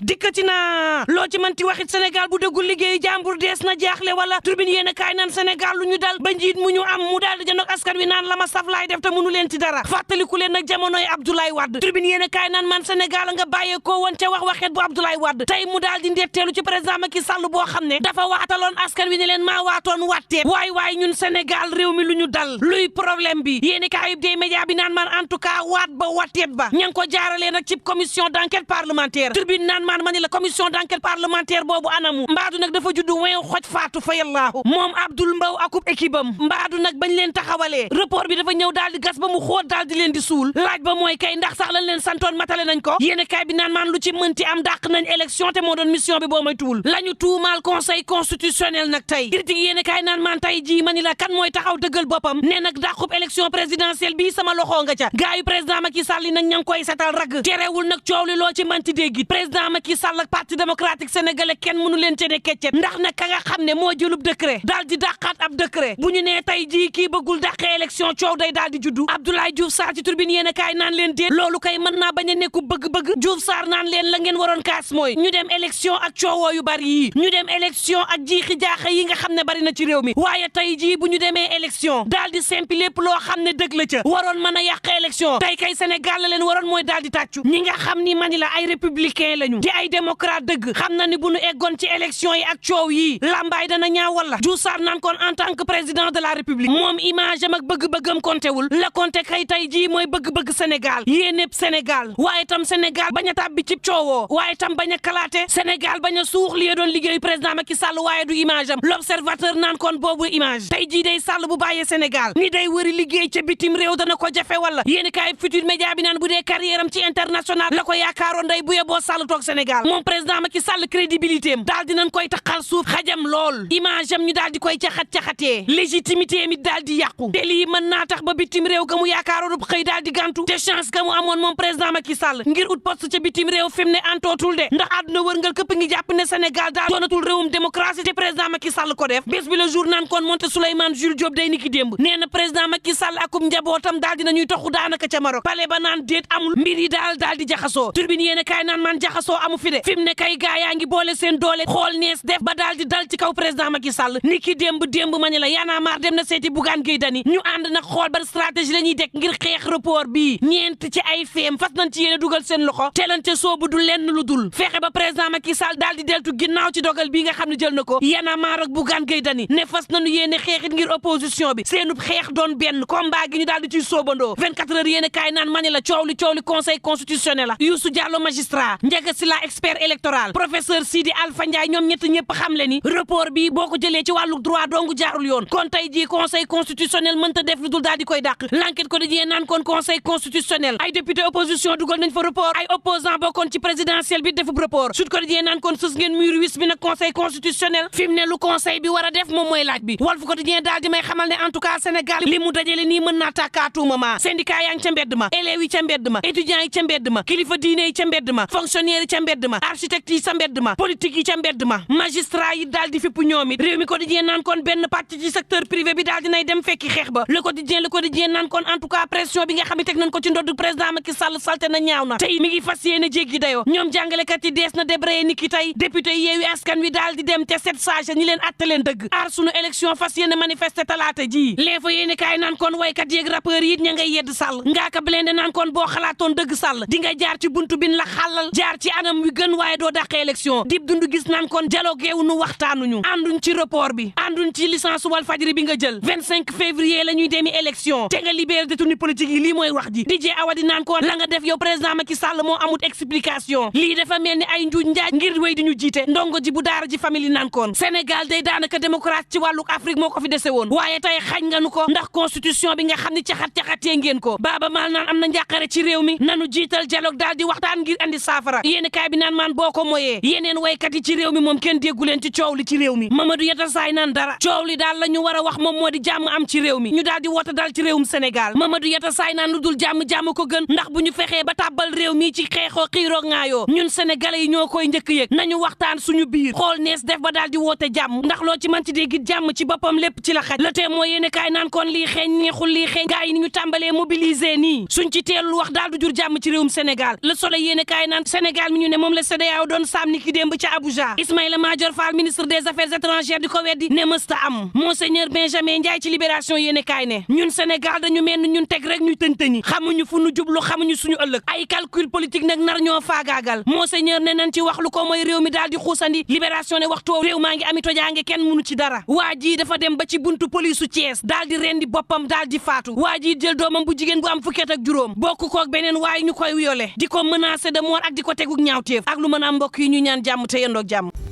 dikkati na loo ci mënti waxit Sénégal bu dëggul liggéeyu jàmbur dees na jaaxle wala turbine yéen a kaay naan Sénégal lu ñu dal ba njiit mu ñu am mu daal di jënd ak askan wi naan la ma saf laay def te mënu leen ci dara fàttaliku leen nag jamonoy Abdoulaye Wade turbine yéen a kaay naan man Sénégal nga bàyyeekoo woon ca waxeet bu Abdoulaye Wade tey mu daal di ndetteelu ci président Macky Sall boo xam ne dafa waataloon askan wi ne leen maa waatoon watteet waay ñun Sénégal réew mi lu ñu dal luy problème bi yéen a kaay des médias bi naan man en tout cas waat ba watteet ba ña ngi ko jaaralee nag ci commission d'enquête parlementaire turbine naan man ma ni la commission d'enquête parlementaire boobu anamu mbaadu nag dafa juddu weew xoj faatu fa yallaahu moom Abdoul Mbow akub équipe am mbaadu nag bañ leen taxawalee report bi dafa ñëw daal di gas ba mu xóot daal di leen di suul laaj ba mooy kay ndax sax lañ leen santoon matale nañ ko yéen a kaay bi naan man lu ci mënti am dàq nañ élection te moo doon mission bi boo may tuul la ñu tuumaal conseil constitutionnel nag tey critique yéen a kaay naan man tey jii ma ni la kan mooy taxaw dëggal boppam ne nag dàqub élection présidentielle bi sama loxo nga ca gaayu président Macky Sall yi nag ña ngi koy setal rag terewul nag coow li loo ci mënti dégg président Macky Sall ak parti démocratique sénégalais kenn mënu leen ci ne keccet ndax nag ka nga xam ne moo jëlub décret daal di dàqaat ab décret bu ñu nee tey jii kii bëggul dàqee élection coow day daal di juddu Abdoulaye Diouf Sarr ci turbine yéen a kaay naan leen déet loolu kay mën naa bañ a nekku bëgg-bëgg Diouf Sarr naan leen la ngeen waroon kaas mooy ñu dem élection ak coowoo yu bari yi ñu dem élection ak jiixi jaaxa yi nga xam ne bari na ci réew mi waaye tey jii bu ñu demee élection daal di simpi lépp loo xam ne dëgg la ca waroon mën a yàq élection tey kay Sénégal la leen waroon mooy daal di tàccu ñi nga xam ni mani la ay républicain lañu di ay démocrate dëgg xam na ni bu ñu eggoon ci élection yi ak coow yi lambaay dana ñaaw wala Diouf Sarr naan kon en tant que président de la république moom image am ak bëgg-bëggam konté wul la konté kay tey jii mooy bëgg-bëgg Sénégal yéenépp Sénégal waaye tam Sénégal bañ a tàbbi ci coowoo waaye tam bañ a kalaate Sénégal bañ a suux li doon liggéeyu président Macky Sall waaye du image am l'observateur naan kon boobu image tey jii day Sall bu bàyyee Sénégal ni day wëri liggéey ca bitim réew dana ko jafe wala yéeni kaay futur média bi naan bu dee carrière am ci international la ko yaakaaroon day bu yeboo Sall toog Sénégal moom président Macky Sall crédibilité am daal dinañ koy taxal suuf xajam lool image am ñu daal di koy caxat-caxatee légitimité am it daal di yàqu te lii mën naa tax ba bitim réew ga mu yaakaaroon xëy daal di gàntu te chance ga mu amoon moom président Macky Sall ngir ut poste ca bitim réew fi mu ne antootul de ndax àdduna wërngal këpp ngi jàpp ne Sénégal daal doonatul réewum démocratie te président Macky Sall ko def bés bi le jour naan kon monte Souleymane Jules Diop day niki démb nee na président Macky Sall akum njabootam daal dinañuy toxu daanaka ca Maroc pale ba naan déet amul mbir yi daal di jaxasoo turbine yéen a kaay naan man jaxasoo amu fi de fi mu ne kay gaa yaa ngi boole seen doole xool nees def ba daal di dal ci kaw président Macky Sall niki démb ma ne la yaanaa maar dem na seeti Bougane Gueye Dany ñu ànd nag xool ban stratégie la ñuy dekk ngir xeex report bii ñeent ci ay feem fas nañ ci yéen a dugal seen loxo te lañ ca soobu du lenn lu dul fexe ba président Macky Sall daal di deltu ginnaaw ci dogal bii nga xam ne jël na ko yaanaa maar ak Bougane Gueye Dany ne fas nañu yéene xeexit ngir opposition bi seenub xeex doon benn combat gi ñu daal di ciy soobandoo 24 heures yéene kaay naan ma ne la coow li conseil constitutionnel la Youssou Diallo magistrat Ndiaga Sylla expert électoral professeur Sidi Alpha Ndiaye ñoom ñett ñëpp xam le ni report bi boo ko jëlee ci wàllu droit dongu jaarul yoon kon tey jii conseil constitutionnel mënta def lu dul daal di koy dàq l'enquête ko dajee naan kon conseil constitutionnel ay député opposition dugal nañ fa report ay opposant bokkoon ci présidentiel bi defub report Sud Quotidien naan kon sës ngeen mur wis bi nag conseil constitutionnel fi mu ne lu conseil bi war a def moom mooy laaj bi Walf Quotidien daal di may xamal ne en tout cas Sénégal li mu dajale nii mën naa tàkkaatuma ma syndicat yaa ngi ca mbedd ma élèves yi ca mbedd ma étudiants yi ca mbedd ma kilifa diine yi ca mbedd ma fonctionnaire yi ca mbedd ma architecte yi ca mbedd ma politique yi ca mbedd ma magistrat yi daal di fipp ñoom it réew mi Quotidien naan kon benn pàcc ci secteur privé bi daal dinay dem fekki xeex ba le Quotidien naan kon en tout cas pression bi nga xam ne teg nañ ko ci ndodd président Macky Sall salte na ñaaw na tey mi ngi fas yéene jéggi dayoo ñoom jàngalekat yi dees na débrayer ni ki tey député Yewwi Askan Wi daal di dem te set sage ñi leen atte leen dëgg aar sunu élection fas yéene manifester talaata ji l'info yéene kaay naan kon waykat yeeg rappeur yi ña ngay yedd Sall ngaaka blende naan kon boo xalaatoon dëgg Sall di nga jaar ci buntu bin la xàllal jaar ci anam wi gën waaye doo dàqe élection dib dund gis naan kon dialogue wu nu waxtaanuñu ànduñ ci report bi ànduñ ci licence Walfadjri bi nga jël 25 février la ñuy demi élection te nga libéré détenu politique yi lii mooy wax ji DJ Awadi naan kon la nga def yow président Macky Sall moo amut explication lii dafa mel ni ay njuuj njaaj ngir wéy di ñu jiite ndongo ji bu daara ji famille naan kon Sénégal day daanaka démocrate ci wàllu Afrique moo ko fi dese woon waaye tey xañ nga nu ko ndax constitution bi nga xam ne caxat-caxatee ngeen ko Baaba Maal naan am na njàqare ci réew mi nanu jiital dialogue daal di waxtaan ngir andi saafara yéeni kaay bi naan maan boo ko moyee yeneen waykat yi ci réew mi moom kenn déggu leen ci coow li ci réew mi Mamadou Yata Saay naan dara coow li daal la ñu war a wax moom moo di jàmm am ci réew mi ñu daal di wota daal ci réewum Sénégal Mamadou Yata Saay naan lu dul jàmm ko gën ndax bu ñu fexee ba tàbbal réew mi ci xeexoo xiiroo ŋaayoo ñun sénégalais yi ñoo koy njëkk yëg nañu waxtaan suñu biir xool nees def ba daal di woote jàmm ndax loo ci mën ci dégg jàmm ci boppam lépp ci la xaj le tee moo yéene kaay naan kon lii xeeñ neexul lii xeeñ gaa yi ni ñu tàmbalee mobiliser nii suñ ci teelul wax daal du jur jàmm ci réewum Sénégal le soleil yéene kaay naan Sénégal mi ñu ne moom la CEDEAO doon saam ni ki démb ca Abuja. Ismaïla Madior Fall ministre des affaires étrangères di ko weddi ne mësta am. Monseigneur Benjamin Ndiaye ci Libération yéene kaay ne ñun Sénégal dañu mel ni ñun teg rek ñuy tëñ-tëñi xamuñu fu nu jublu xamuñu suñu ëllëg ay calcul politique nag nar ñoo faagaagal. Monseigneur ne nañ ci wax lu ko mooy réew mi daal di xuusandi. Libération ne waxtu réew maa ngi ami tojaange kenn mënu ci dara. waa ji dafa dem ba ci buntu police su Thiès daal di rendi boppam daal di faatu. waa ji jël doomam bu jigéen bu am fukki at ak juróom bokk koog beneen waaye ñu koy violé di ko menacé de mort ak di ko teguk ñaawteef ak lu mën a mbokk yi ñu ñaan jàmm te yendoog jàmm.